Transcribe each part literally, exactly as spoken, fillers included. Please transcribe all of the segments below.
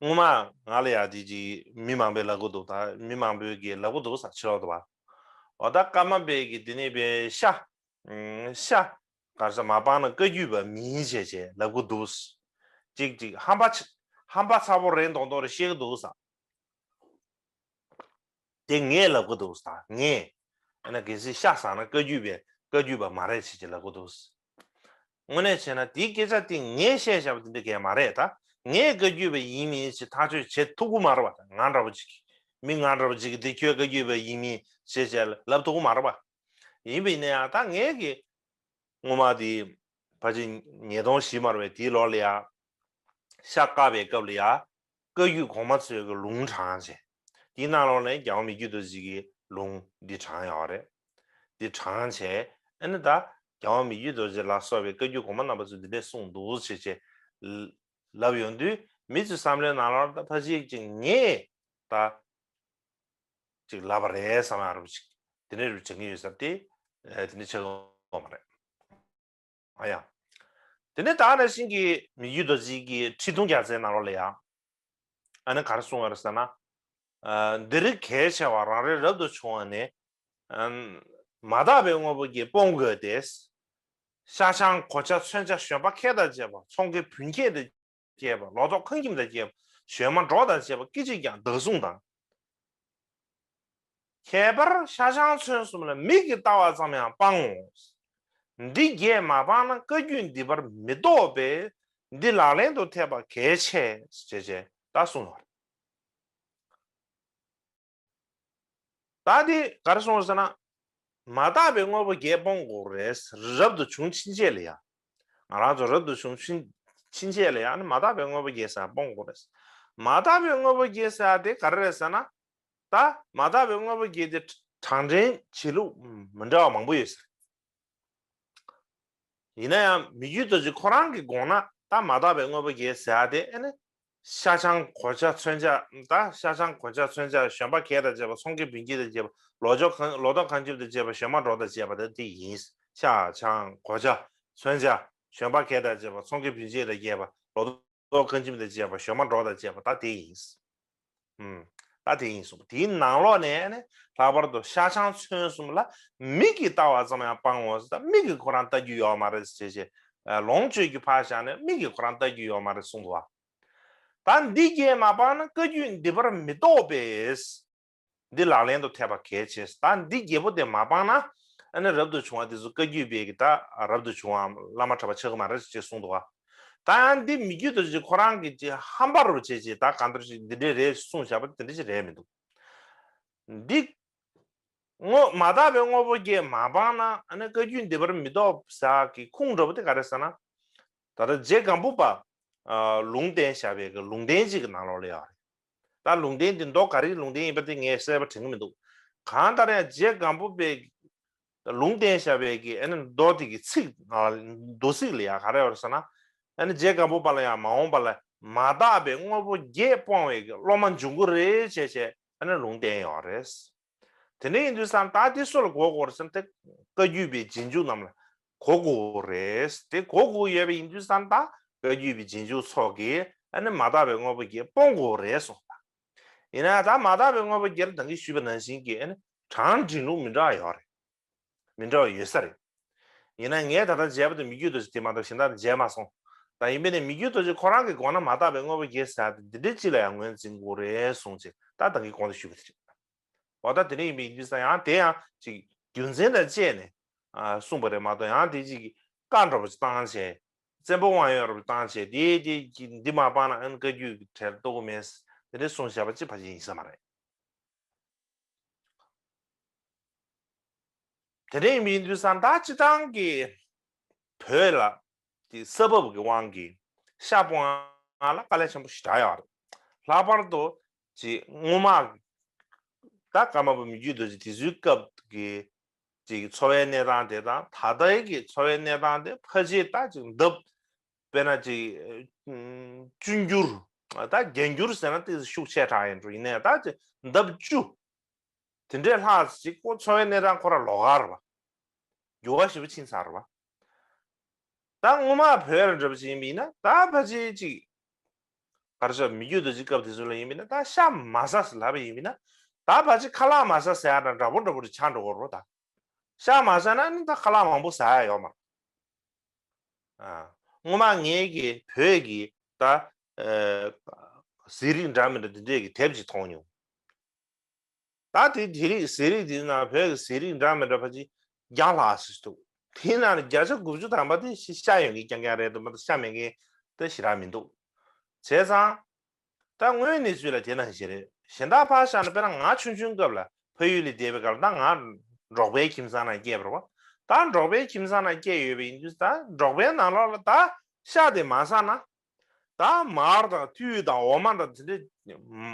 སྔོན་མ་ང་ལ་ཡ་དེ་ཅིག་མི་མང་པོས་ལབ་གི་འདུག་ད་མི་མང་པོས་ཀྱིས་ལབ་གི་འདུག་ས་ཕྱི་ལོགས་དུ་བ། འོ་ད་ཀརྨ་པའི་གི་དེ་ནས་པའི་ཤ། ཤ། གར་ས་མ་སྤངས་ན་བཀའ་བརྒྱུད་པ་མིན་ཞེས་བྱས་ལབ་གི་འདུག་ཅིག་ཅིག་ཧམ་པ་ཧམ་པ་ཚ་པོ་རེད་མདོག་མདོག་རེ་བཤད་གི་འདུག་ས། དེ་ངས་ལབ་གི་འདུག་ད་ངས། ཨ་ནི་གལ་སྲིད་ཤ་ཟ་ན་བཀའ་བརྒྱུད་པའི་བཀའ་བརྒྱུད་པ་མ་རེད་ཟེར་གྱི་ལབ་གི་འདུག་དངོས་གནས་བྱས་ན་དེའི་སྐད་ཆ་དེ་ངས་བཤད་བཞག་པ་དེ་འདྲ་གས་མ་རེད་ད། ངས་བཀའ་བརྒྱུད་པ་ཡིན་མིན་ཞེས་ཐག་གཅོད་བྱེད་ཐུབ་ཀྱི་མ་རེད་བ། ང་འདྲ་པོ་ཅིག་གིས་མི་ང་འདྲ་པོ་ཅིག་གིས་དེ་ཁྱོད་བཀའ་བརྒྱུད་པ་ཡིན་མིན་ཞེས་བྱས་ལབ་ཐུབ་ཀྱི་མ་རེད་བ། ཡིན་པ་ཡིན་ན་ཡང་ད་ངས་ཀྱི་སྔོན་མ་དེ་ཕལ་ཆེར་ཉིས་སྟོང་བཞི་མ་རེད་པས་དེའི་ལོ་ལ་ཡ། ཤ་བཀག་པའི་སྐབས་ལ་ཡ། བཀའ་བརྒྱུད་གོང་མ་ཚོས་ཀྱི་ལུང་དྲངས་བྱས། དེའི་ནང་ལོགས་ནས་རྒྱལ་བ་མི་བསྐྱོད་རྡོ་རྗེ་གི་ལུང་འདི་དྲངས་ཡོད་རེད། འདི་དྲངས་བྱས་ཨ་ནི་ད་རྒྱལ་བ་མི་བསྐྱོད་རྡོ་རྗེ་ལ་སོགས་པའི་བཀའ་བརྒྱུད་གོང་མ་རྣམ་པ་ཚོས་འདི་འདྲས་གསུངས་འདུག་ཅེས་བྱས་ལབ་ཡོང་དུས་མི་ཚོའི་བསམ་བློའི་ནང་ལོགས་ད་ཕལ་ཆེར་ཅིག་ངས་ད་ཅིག་ལབ་པ་རེད་བསམ་ཡག་རུ་ཅིག་དེ་འདྲས་རུ་བྱེད་ཀྱི་ཡོད་ས་དེ་དེ་འདྲས་ཆགས་ཀྱི་ཡོད་མ་རེད། ཨ་ཡ། དེ་ནས་ད་ནང་བཞིན་གྱི་མི་བསྐྱོད་རྡོ་རྗེ་གི་ཁྲི་གདུང་རྒྱལ་མཚན་ནང་ལོགས་ལ་ཡང་། ཨ་ནི་ག་རེ་གསུངས་ཡོད་རེད་ཟེར་ན། ཨ། འདིར་གལ་ཆེ་བ་རང་རེ་རབ་ཏུ་བྱུང་བ་ནི། ཨ། མ་དག་པའི་དངོས་པོ་བརྒྱད་སྤོང་དགོས་ཏེ། ཤ་ཆང་གོ་ཆ་མཚོན་ཆ་བཞོན་པ་ཁལ་དང་བཅས་པ་ཚོང་ཁེ་བུན་ཁེ་དང་བཅས་པ་ལོ་ཏོག་ཁང་ཁྱིམ་དང་བཅས་པ་བཞོན་མ་འགྲོགས་དང་བཅས་པ་སྐད་ཅིག་ཀྱང་བདག་བཟུང་དང་། ཁྱད་པར་ཤ་ཆང་མཚོན་གསུམ་ལ་མིག་གིས་ལྟ་བ་ཙམ་ཡང་སྤང་ངོ་། འདི་བརྒྱད་མ་སྤངས་ན་བཀའ་བརྒྱུད་འདི་པར་མི་རྟོགས་པས་འདི་ལག་ལེན་དུ་ཐེབས་པ་གལ་ཆེ་ཞེས་བྱས་ད་གསུངས་པ་རེད། ད་འདི་ག་རེ་གསུངས་ཟེར་ན། མ་དག་པའི་དངོས་པོ་བརྒྱད་སྤོང་དགོས་རེད། རབ་ཏུ་བྱུང་ཕྱིན་ཆད་ལ་ཡང་། ང་རང་ཚོ་རབ་ཏུ་བྱུང་ཕྱིན་ཕྱིན་ཆད་ལ་ཡང་ནི་མ་དག་པའི་དངོས་པོ་བརྒྱད་ཟེར་སྤོང་དགོས་རེད། མ་དག་པའི་དངོས་པོ་བརྒྱད་ཟེར་དེ་ག་རེ་རེད་ཟེར་ན། ད་མ་དག་པའི་དངོས་པོ་བརྒྱད་དེ་གྲངས་འདྲེན་བྱེད་ལུགས་མི་འདྲ་བ་མང་པོ་ཡོད་ཟེར། ཡིན་ན་ཡང་མི་བསྐྱོད་རྡོ་རྗེ་ཁོ་རང་གི་དགོངས་ན་ད་མ་དག་པའི་དངོས་པོ་བརྒྱད་ཟེར་ཡ་དེ་ཨ་ནི། ཤ་ཆང་གོ་ཆ་མཚོན་ཆ་ད་ཤ་ཆང་གོ་ཆ་མཚོན་ཆ་བཞོན་པ་གས་དང་བཅས་པ་ཚོང་ཁེ་བུན་ཁེ་དང་བཅས་པ་ལོ་ཅོག་ཁང་ལོ་ཏོག་ཁང་ཁྱིམ་དང་བཅས་པ་བཞོན་མ་འགྲོགས་དང་བཅས་པ་ད་དེ་ཡིན། ཤ་ཆང་གོ་ཆ་མཚོན་ཆ་བཞོན་པ་གས་དང་བཅས་པ་ཚོང་ཁེ་བུན་ཁེ་དང་བཅས་པ་ལོ་ཏོག་ཁང་ཁྱིམ་དང་བཅས་པ་བཞོན་མ་འགྲོགས་དང་བཅས་པ་ད་དེ་ཡིན། ཨུམ། ད་དེ་ཡིན་གསུངས། དེའི་ནང་ལོགས་ནས་ནི་ལྷག་པར་དུ་ཤ་ཆང་མཚོན་གསུམ་ལ་མིག་གིས་ལྟ་བ་ཙམ་ཡང་སྤང་ངོ་ཟེར། ད་མིག་གིས་ཁོ་རང་ལྟ་རྒྱུ་ཡོད་མ་རེད་ཟེར་བྱས། ལོངས་སྤྱོད་རྒྱུ་ཕར་བཞག་ནས་མིག་གིས་ཁོ་རང་ལྟ་རྒྱུ་ཡོད་མ་རེད་གསུངས་འདུག་བ། ད་འདི་བརྒྱད་མ་སྤངས་ན་བཀའ་བརྒྱུད་འདི་པར་མི་རྟོགས་པས། འདི་ལག་ལེན་དུ་ཐེབས་པ་གལ་ཆེ། ད་འདི་བརྒྱད་པོ་དེ་མ་སྤངས་ན་ཨ་ནི་རབ་ཏུ་བྱུང་བ་དེ་ཚོ་བཀའ་བརྒྱུད་པའི་གི་ད་རབ་ཏུ་བྱུང་བའམ་བླ་མ་གྲྭ་པ་ཆགས་ཀྱི་མ་རེད་ཅེས་གསུངས་འདུག་བ། ད་ཡང་འདི་མི་བསྐྱོད་རྡོ་རྗེ་ཁོ་རང་གི་ཅིག་ཧམ་པ་རུ་བྱས་ཅིག་ད་གང་ལྟར་ཅིག་འདི་འདྲས་རེད་གསུངས་བཞག་པ་དེ་འདྲ་ཅིག་རེད་མི་འདུག་འདི་དངོས་མ་དག་པའི་དངོས་པོ་བརྒྱད་མ་སྤངས་ན་ཨ་ནི་བཀའ་བརྒྱུད་འདི་པར་མི་རྟོགས་ཟེར་གི་ཁུངས་འདྲ་པོ་དེ་ག་རེ་ཟེར་ན། ད་ལྟ་རྗེ་སྒམ་པོ་པ་ལུང་བསྟན་བཞག་པའི་གི་ལུང་བསྟན་ཅིག་གི་ནང་ལོགས་ལ་ཡོད་རེད། ད་ལུང་བསྟན་འདི་མདོ་ག་རེའི་ལུང་བསྟན་ཡིན་པ་དེ་ངས་གསལ་པོ་དྲན་གི་མི་འདུག་གང་ལྟར་ཡང་རྗེ་སྒམ་པོ་པའི་ལུང་བསྟན་བཞག་པའི་གི་ཨ་ནི་མདོ་དེ་གི་ཚིག་མདོ་ཚིག་ལ་ཡང་ག་རེ་ཡོད་རེད་ཟེར་ན། ཨ་ནི་རྗེ་སྒམ་པོ་པ་ལ་ཡང་མ་འོངས་པ་ལ་མ་དག་པའི་དངོས་པོ་བརྒྱད་སྤོང་བའི་གི་སློབ་མ་འབྱུང་གི་རེད་ཅེས་བྱས་ཨ་ནི་ལུང་བསྟན་ཡོད་རེད། དེ་འདྲ་ཡིན་དུས་ཙང་ད་དེ་སུ་ལ་གོ་དགོས་རེད་ཟེར་ན་དེ་བཀའ་བརྒྱུད་པའི་རྗེས་འཇུག་རྣམས་ལ་གོ་དགོས་རེད། དེ་གོ་དགོས་ཡོད་པ་ཡིན་དུས་ཙང་ད་བཀའ་བརྒྱུད་པའི་རྗེས་འཇུག་ཚོ་གིས་ཨ་ནི་མ་དག་པའི་དངོས་པོ་བརྒྱད་སྤོང་དགོས་རེད་གསུངས་པ། ཡིན་ན་ད་མ་དག་པའི་དངོས་པོ་བརྒྱད་ལ་ད་གིན་ཞུས་པ་ནང་བཞིན་གྱི་ཨ་ནི་གྲངས་འདྲེན་ལུགས་མི་འདྲ་བ་ཡོད་རེད། མི་འདྲ་བ་ཡོད་ས་རེད། ཡིན་ན་ངས་ད་ལྟ་མཇལ་བ་དེ་མི་བསྐྱོད་རྡོ་རྗེ་དེ་མ་གཏོགས་གཞན་དག་མཇལ་མ་སོང་། ད་ཡིན་པས་ནས་མི་བསྐྱོད་རྡོ་རྗེ་ཁོ་རང་གི་དགོངས་ན་མ་དག་པའི་དངོས་པོ་བརྒྱད་ཟེར་ཡ་དེ་འདི་འདྲ་ཅིག་ལ་ཡང་ངོས་འཛིན་དགོས་རེད་གསུངས་ཅིག་ད་ད་གིན་གོང་དུ་ཞུས་པ་དེ་རེད། འོ་ད་དེ་འདྲ་ཡིན་པའི་ཡིན་དུས་ཙང་ཡང་དེ་ཡང་ཅིག་རྒྱུ་མཚན་དང་བཅས་ནས་གསུངས་པ་རེད་མ་གཏོགས་ཡང་དེ་ཅིག་བཀའ་འདྲ་པོ་ཅིག་བཏང་བྱས། བཙན་པོ་དབང་ཡོད་རབ་བཏང་བྱས་དེ་དེ་འདི་མ་སྤངས་ན་ཨ་ནི་བཀའ་བརྒྱུད་ཀྱི་གྲལ་གཏོགས་ཀྱི་མེད། དེ་འདྲ་གསུངས་བཞག་པ་ཅིག་ཕལ་ཆེར་ཡིན་ས་མ་རེད། དེ་འདྲ་ཡིན་པ་ཡིན་དུས་ཙང་ད་སྤྱི་བཏང་གི་བོད་ལ་དེ་ས་བབ་ཀྱི་དབང་གིས་ཤ་སྤོང་ཡག་ལ་དཀའ་ལས་ཆེན་པོ་ཞེ་དྲག་ཡོད་རེད། ལྷག་པར་དུ་ཅིག་སྔོན་མ་ད་ཀརྨ་པ་མི་བསྐྱོད་རྡོ་རྗེ་དེ་ཚོའི་སྐབས་ཀྱི་ཅིག་འཚོ་བའི་གནས་སྟངས་དེ་དང་ད་ལྟའི་གི་འཚོ་བའི་གནས་སྟངས་དེ་ཕལ་ཆེར་ད་ཅིག་ལྡབ་དཔེར་ན་ཅིག་ཨ་བཅུ་འགྱུར། ད་བརྒྱད་འགྱུར་ཟེར་ན་ཏོག་ཙམ་ཤུགས་ཆེ་དྲགས་ཡིན་འགྲོ། ཡིན་ནའི་ད་ཅིག་ལྡབ་བཅུ་དེ་འདྲས་ལྷག་ཅིག་ཁོ་འཚོ་བའི་གནས་སྟངས་ཁོ་རང་ལོགས་ཀ་རེད་པ། འགྱུར་བ་ཞེ་པོ་ཕྱིན་ཚར་རེད་པ། ད་སྔོན་མ་བོད་ལ་འདྲ་པོ་ཅིག་ཡིན་པ་ཡིན་ན་ད་ཕལ་ཆེར་ཅིག་ ག་རེ་ཟེར་མི་རྒྱུད་དུ་ཅིག་སྐབས་དེ་ཚོ་ལ་ཡིན་མིན་ན་ད་ཤ་མ་ཟ་ཟེར་ལབ་པ་ཡིན་མིན་ན་ད་ཕལ་ཆེར་ཁ་ལག་མ་ཟ་ཟེར་ཡ་དང་འདྲ་པོ་འདྲ་པོ་རེ་ཆགས་འགྲོ་གི་རེད་ད། ཤ་མ་ཟ་ན་ནི་ད་ཁ་ལག་མང་པོ་ཟ་ཡ་ཡོད་མ་རེད། ཨ། སྔོན་མ་ངའི་གི་བོད་ཀྱི་ད་ཨ་ཟས་རིགས་འདྲ་མི་འདྲ་འདི་འདྲས་ཀྱི་དེབ་ཅིག་མཐོང་མྱོང་། ད་དེ་དེ་རིགས་ཟས་རིགས་འདི་ནང་བོད་ཀྱི་ཟས་རིགས་འདྲ་མི་འདྲ་ཕལ་ཆེར་བརྒྱ་ལྷག་ཙམ་འདུག་དེའི་ནང་ནས་བརྒྱ་ཆ་དགུ་བཅུ་ཐམ་པ་དེ་ཤ་ཤ་ཡོད་མཁན་རྐྱང་རྐྱང་རེད་འདུག་མ་གཏོགས་ཤ་མེད་མཁན་དེ་ཞེ་དྲག་མི་འདུག་བྱས་ཙང་། ད་དངོས་གནས་ཚུལ་ལ་དེ་ནང་བཞིན་རེད། གཞན་དག་ཕར་བཞག་ན་དཔེར་ན་ང་ཆུང་ཆུང་སྐབས་ལ་ཕ་ཡུལ་ལ་བསྡད་པའི་སྐབས་ལ་ད་ང་འབྲོག་པའི་ཁྱིམ་ཚང་ནང་སྐྱེས་པ་རེད་བ། ད་འབྲོག་པའི་ཁྱིམ་ཚང་ནང་སྐྱེས་ཡོད་པ་ཡིན་དུས་ད་འབྲོག་པའི་ནང་ལོགས་ལ་ད་ཤ་དེ་མ་ཟ་ན། ད་མར་དང་ཐུད་དང་འོ་མ་འདྲ་དེ་འདྲས་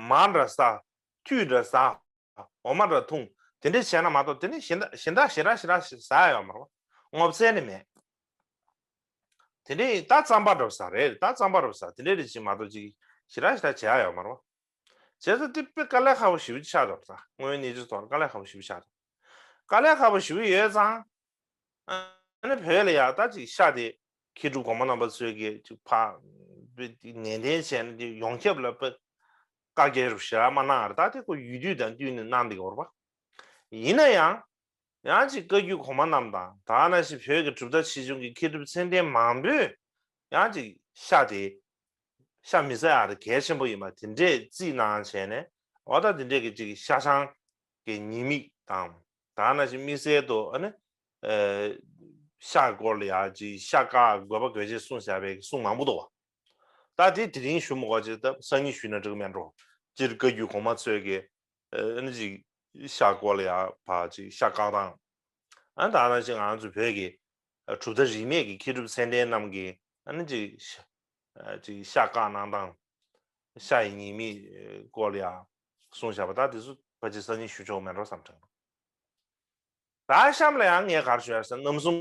མར་འདྲ་ཟ། ཐུད་འདྲ་ཟ། འོ་མ་འདྲ་འཐུང་། དེ་འདྲས་བྱས་ན་མ་གཏོགས་དེ་ནས་གཞན་དག་གཞན་དག་ཞེ་དྲག་ཞེ་དྲག་ཞིག་ཟ་ཡ་ཡོད་མ་རེད་བ། སྔོ་ཚལ་ནི་མེད། དེ་འདྲས་ད་རྩམ་པ་འདྲ་བོ་ཟ་རེད། ད་རྩམ་པ་འདྲ་བོ་ཟ་དེ་འདྲས་རེད་ཅིག་མ་གཏོགས་ཅིག་ཞེ་དྲག་ཞེ་དྲག་བྱེད་ཡ་ཡོད་མ་རེད་བ། བྱས་ཙང་དེ་དཔེ་དཀའ་ལས་ཁག་པོ་ཞེ་པོ་ཆགས་འདུག་ད་དངོས་ཡོད་གནས་ཚུལ་ཐོག་ལ་དཀའ་ལས་ཁག་པོ་ཞེ་པོ་ཆགས་འདུག་དཀའ་ལས་ཁག་པོ་ཞེ་པོ་ཡོད་ཙང་། ཨ་ནི་བོད་ལ་ཡ་ད་ཅིག་ཤ་དེ་མཁས་གྲུབ་གོང་མ་རྣམ་པ་ཚོས་ཀྱིས་ཅིག་ཕ་ནན་ཏན་བྱས་ནས་དེ་ཡོངས་ཁྱབ་ལ་དཔེ་བཀའ་རྒྱ་རུ་ཞེ་དྲག་མ་གནང་བར་ད་དེ་ཁོ་ཡུལ་དུས་དང་བསྟུན་ནས་གནང་བསྡད་ཀྱི་ཡོད་རེད་པ། ཡིན་ན་ཡང་། ཡང་ཅིག་བཀའ་བརྒྱུད་གོང་མ་རྣམས་དང་ད་ནང་བཞིན་བོད་ཀྱི་གྲུབ་མཐའ་ཆེ་ཆུང་གི་མཁས་གྲུབ་མཚན་ལྡན་མང་པོས་ཡང་ཅིག་ཤ་དེ་ཤ་མི་ཟ་ཡག་དེ་གལ་ཆེན་པོ་ཡིན་པ་དེ་འདྲས་རྩིས་གནང་བྱས་ནས་འོ་ད་དེ་འདྲས་ཀྱི་ཅིག་ཤ་ཆང་གི་ཉེས་དམིགས་དང་ད་ནང་བཞིན་དམིགས་བསལ་དུ་ཨ་ནི་ཤ་སྐོར་ལ་ཡ་ཅིག་ཤ་བཀག་དགོས་པ་དགོས་ཆེད་གསུངས་བཞག་པའི་གསུང་མང་པོ་འདུག་བ། ད་དེ་དེ་རིང་ཞུ་མི་དགོས་ཅིག་ད་སང་ཉིན་ཞུས་ན་འགྲིག་གི་མེད་འགྲོ། སྤྱིར་བཀའ་བརྒྱུད་གོང་མ་ཚོས་ཀྱི་ཨ་ནི་ཅིག་ཤ་སྐོར་ལ་ཡ་ཕར་ཅིག་ཤ་བཀག་སྟངས། ཨ་ནི་ད་ནང་བཞིན་ང་ཚོ་བོད་ཀྱི་གྲུབ་མཐའ་རིས་མེད་ཀྱི་མཁས་གྲུབ་མཚན་ལྡན་རྣམས་ཀྱིས་ཨ་ནི་ཅིག་ཤ་ཅིག་ཤ་བཀག་གནང་སྟངས། ཤ་ཡི་ཉེས་དམིགས་སྐོར་ལ་ཡ་གསུངས་བཞག་པ་ད་དེ་ཚོ་ཕལ་ཆེར་སང་ཉིན་ཞུ་ཆོག་མེད་འགྲོ་བསམ་དྲན། ད་གཤམ་ལ་ཡང་ངས་ག་རེ་ཞུ་ཡ་ཟེར་ན་རྣམ་གསུམ་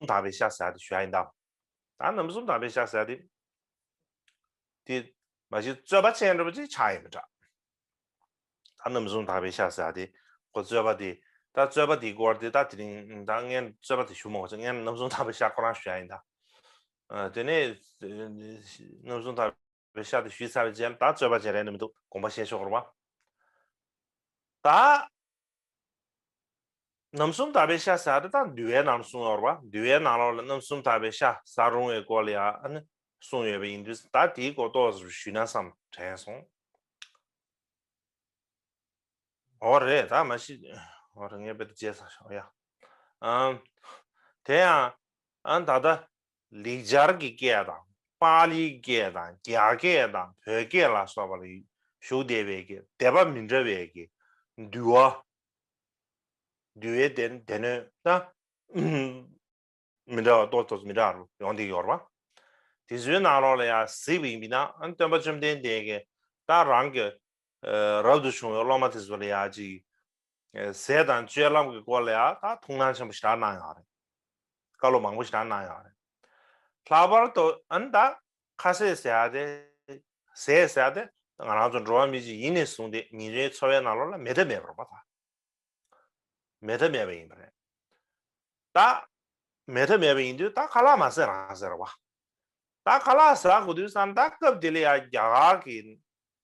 དག་པའི་ཤ་ཟེར་ཡ་དེ་ཞུ་ཡ་ཡིན་ད། ད་རྣམ་གསུམ་དག་པའི་ཤ་ཟེར་ཡ་དེ། དེ་མ་གཞི་རྩོད་པ་ཅན་འདྲ་པོ་ཅིག་ཆགས་ཡོད་མི་འདྲ། ད་རྣམ་གསུམ་དག་པའི་ཤ་ཟེར་ཡ་དེ་ཁོ་རྩོད་པ་དེ་ད་རྩོད་པ་དེའི་སྐོར་དེ་ད་དེ་རིང་ད་ངས་རྩོད་པ་དེ་ཞུ་མ་དགོས་ཚེ་ངས་རྣམ་གསུམ་དག་པའི་ཤ་ཁོ་རང་ཞུ་ཡ་ཡིན་ད། ཨ་དེ་ནས་རྣམ་གསུམ་དག་པའི་ཤ་དེ་ཞུས་ཚར་བའི་རྗེས་ལ་ད་རྩོད་པ་བྱེད་རན་ནི་མི་འདུག་དགོངས་པ་བཞེས་ཆོག་རེད་བ། ད། རྣམ་གསུམ་དག་པའི་ཤ་ཟེར་ཡ་དེ་ད་འདུལ་བའི་ནང་གསུངས་ཡོད་རེད་བ། འདུལ་བའི་ནང་ལོགས་ལ་རྣམ་གསུམ་དག་པའི་ཤ་ཟ་རུང་བའི་སྐོར་ལ་ཡ་ཨ་ནི་གསུངས་ཡོད་པ་ཡིན་དུས་ད་དེའི་སྐོར་ཏོག་ཙམ་ཞུས་ན་བསམ་དྲན་སོང་། འོ་རེད་ད་མ་གཞི་འོ་རེད་ངས་དཔེ་དེ་བརྗེད་ཚར་ཤག་ཡ། ཨམ། དེ་ཡང་ཨ་ད་ལྟ་ལེགས་སྦྱར་གྱི་སྐད་དང་པཱ་ལིའི་སྐད་དང་རྒྱ་སྐད་དང་བོད་སྐད་ལ་སོགས་པ་ལ་བཞུགས་བསྡད་པའི་གི་སྡེ་པ་མི་འདྲ་བའི་གི་འདུལ་བ། འདུལ་བའི་སྡེ་སྡེ་སྣོད་ད་མི་འདྲ་བ་ཏོག་ཏོག་མི་འདྲ་བ་ཡོང་བསྡད་ཡོད་རེད་བ། དེ་ཚོའི་ནང་ལོགས་ལ་ཡང་གཟིགས་པ་ཡིན་པ་ན་སྟོན་པ་བཅོམ་ལྡན་འདས་ཀྱིས་ད་རང་གི་རབ་ཏུ་བྱུང་བའི་སློབ་མ་དེ་ཚོ་ལ་ཡང་ཅིག་ཟས་དང་སྤྱོད་ལམ་གྱི་སྐོར་ལ་ཡང་ད་ཐུགས་སྣང་ཆེན་པོ་ཞེ་དྲག་གནང་ཡོད་རེད། བཀའ་སློབ་མང་པོ་ཞེ་དྲག་གནང་ཡོད་རེད། ལྷག་པར་དུ་ཨ་ནི་ད་ཁ་ཟས་ཟེར་ཡ་དེ་ཟས་ཟེར་ཡ་དེ་ང་རང་ཚོ་འགྲོ་བ་མི་ཅིག་ཡིན་ནས་བཟུང་སྟེ་ཉིན་རེའི་འཚོ་བའི་ནང་ལོགས་ལ་མེད་ཐབས་མེད་པ་རེད་པ་ད། མེད་ཐབས་མེད་པ་ཡིན་པ་རེད། ད་མེད་ཐབས་མེད་པ་ཡིན་དུས་ད་ཁ་ལག་མ་ཟས་རང་ཟས་རེད་བ། ད་ཁ་ལག་ཟ་དགོས་དུས་ཙང་ད་སྐབས་དེ་ལ་ཡ་རྒྱ་གར་གྱི་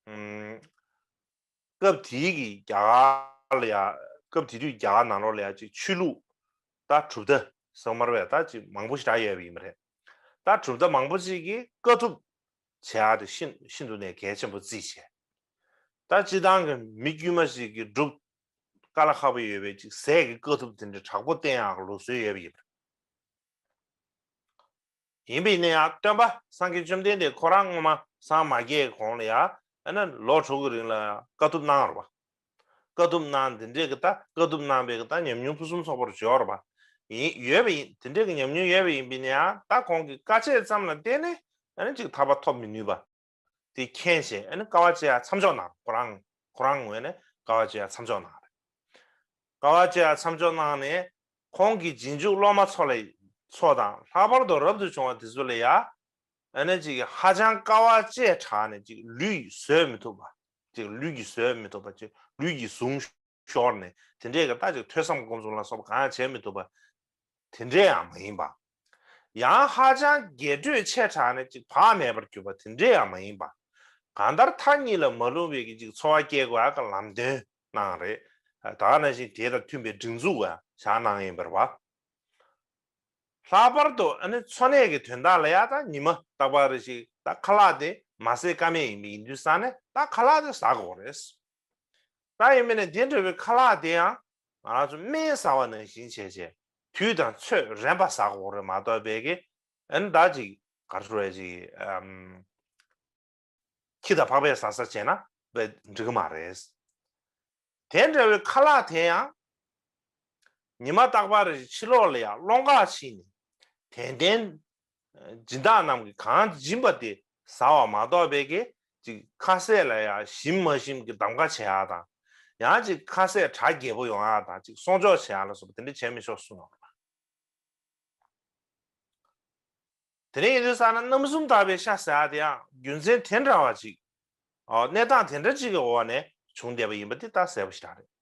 ཨུམ། སྐབས་དེའི་གི་རྒྱ་གར་ལ་ཡ། སྐབས་དེ་དུས་རྒྱ་གར་ནང་ལོགས་ལ་ཡ་ཅིག་ཆོས་ལུགས་ད་གྲུབ་མཐའ་ཚང་མར་བས་ད་ཅིག་མང་པོ་ཞེ་དྲག་ཡོད་པ་ཡིན་པ་རེད། ད་གྲུབ་མཐའ་མང་པོ་ཅིག་གིས་དཀའ་ཐུབ་བྱེད་ཡ་དེ་ཤིན་ཤིན་ཏུ་ནས་གལ་ཆེན་པོ་བརྩིས་བྱས། ད་སྤྱིར་བཏང་གི་མི་དཀྱུས་མ་ཞིག་གིས་སྒྲུབ་དཀའ་ལས་ཁག་པོ་ཡོད་པའི་ཅིག་ཟས་ཀྱི་དཀའ་ཐུབ་དེ་འདྲ་དྲག་པོ་བསྟེན་ཡག་གི་ལུགས་སྲོལ་ཡོད་པ་ཡིན་པ་རེད། ཡིན་པས་ན་ཡང་སྟོན་པ་སངས་རྒྱས་བཅོམ་ལྡན་འདས་ཁོ་རང་སྔོན་མ་སངས་མ་རྒྱས་གོང་ལ་ཡང་ཨ་ནི་ལོ་དྲུག་གི་རིང་ལ་དཀའ་ཐུབ་གནང་རེད་བ། དཀའ་ཐུབ་གནང་འདི་འདྲས་ཀྱི་ད་དཀའ་ཐུབ་གནང་བའི་གི་ད་ཉམས་མྱོང་ཕུན་སུམ་ཚོགས་པོ་ཡོད་རེད་བ། ཡིན་ཡོད་པ་ཡིན་དེ་འདྲས་ཀྱི་ཉམས་མྱོང་ཡོད་པ་ཡིན་པས་ན་ཡང་ད་ཁོང་གི་དཀའ་སྤྱད་ཙམ་ལ་བརྟེན་ནས་ཨ་ནི་ཅིག་ཐར་པ་ཐོབ་མི་ནུས་པ། དེ་མཁྱེན་བྱས་ཨ་ནི་དཀའ་བ་སྤྱད་ཡ་མཚམས་འཇོག་གནང་ཁོ་རང་ཁོ་རང་ངོས་ནས་དཀའ་བ་སྤྱད་ཡ་མཚམས་འཇོག་གནང་རེད། དཀའ་བ་སྤྱད་ཡ་མཚམས་འཇོག་གནང་ནས་ཁོང་གི་རྗེས་འཇུག་སློབ་མ་ཚོ་ལ་ཚོ་དང་ལྷག་པར་དུ་རབ་ཏུ་བྱུང་བ་དེ་ཚོ་ལ་ཡ་ཨ་ནི་ཅིག་ཧ་ཅང་དཀའ་བ་སྤྱད་དྲགས་ནས་ཅིག་ལུས་ཀྱིས་བཟོད་མི་ཐུབ་པ་ཅིག་ལུས་ཀྱིས་བཟོད་མི་ཐུབ་པ་ཅིག་ལུས་ཀྱིས་ཟུངས་ཤོར་ནས་དེ་འདྲས་ཀྱི་ད་ཅིག་ཐོས་བསམ་སྒོམ་གསུམ་ལ་སོགས་པ་གང་ཡང་བྱེད་མི་ཐུབ་པ། དེ་འདྲས་ཡང་མ་ཡིན་པ། ཡང་ཧ་ཅང་རྒྱས་སྤྲོས་ཆེ་དྲགས་ནས་ཅིག་བག་མེད་པར་གྱུར་པ་དེ་འདྲས་ཡང་མ་ཡིན་པ། གང་ལྟར་མཐའ་གཉིས་ལ་མ་ལྷུང་བའི་གི་ཅིག་ཚོར་བ་སྐྱེ་དགོས་ཡག་གི་ལམ་སྟོན་གནང་རེད། ད་ག་ནང་བཞིན་དེ་དང་མཐུན་པའི་སྒྲིག་འཛུགས་བཞག་གནང་ཡིན་པ་རེད་བ། ལྷག་པར་དུ་ཨ་ནི་འཚོ་གནས་ཀྱི་དོན་དག་ལ་ཡ་ད་ཉི་མ་རྟག་པར་རེ་ཞིག་ད་ཁ་ལག་དེ་མ་ཟས་ཀ་མེད་ཡིན་པ་ཡིན་དུས་ཙང་ནས་ད་ཁ་ལག་དེ་ཟ་དགོས་རེད། ད་ཡིན་མིན་ནས་དེ་འདྲ་བའི་ཁ་ལག་དེ་ཡང་ང་རང་ཚོ་སྨན་ཟ་བ་ནང་བཞིན་བྱས་བྱས་དུས་དང་ཚོད་རན་པ་ཟ་དགོས་རེད་མ་གཏོགས་པའི་གི་ཨ་ནི་ད་ཅིག་ག་རེ་ཟེར་བ་ཅིག་ཨམ། ཁྱི་དང་ཕག་པས་ཟ་ས་བྱས་ན་འགྲིག་གི་མ་རེད། དེ་འདྲ་བའི་ཁ་ལག་དེ་ཡང་ཉི་མ་རྟག་པར་ཕྱི་ལོགས་ལ་ཡང་སློང་ག་ཕྱིན་ནས་དད་ལྡན་སྦྱིན་བདག་རྣམས་ཀྱིས་གང་སྦྱིན་པ་དེ་ཟ་བ་མ་གཏོགས་པའི་གི་ཅིག་ཁ་ཟས་ལ་ཡང་ཞིམ་མ་ཞིམ་གྱི་གདམ་ག་བྱེད་ཡག་དང་། ཡང་ཅིག་ཁ་ཟས་གྲ་རྒྱས་པོ་ཡོང་ཡག་དང་ཅིག་སྲུང་སྐྱོབ་བྱེད་ཡག་ལ་སོགས་པ་དེ་འདྲ་བྱས་མི་ཆོག་གསུངས་ཡོད་རེད། དེ་ནས་ཡིན་དུས་ཙང་ན་རྣམ་གསུམ་དག་པའི་ཤ་ཟ་ཡག་དེ་ཡང་རྒྱུ་མཚན་དེ་འདྲ་བ་ཅིག་ཨོ། གནས་སྟངས་དེ་འདྲ་ཅིག་གི་འོག་ནས་བྱུང་བསྡད་པ་ཡིན་པ་འདི་ད་གསལ་པོ་ཞེ་དྲག་རེད།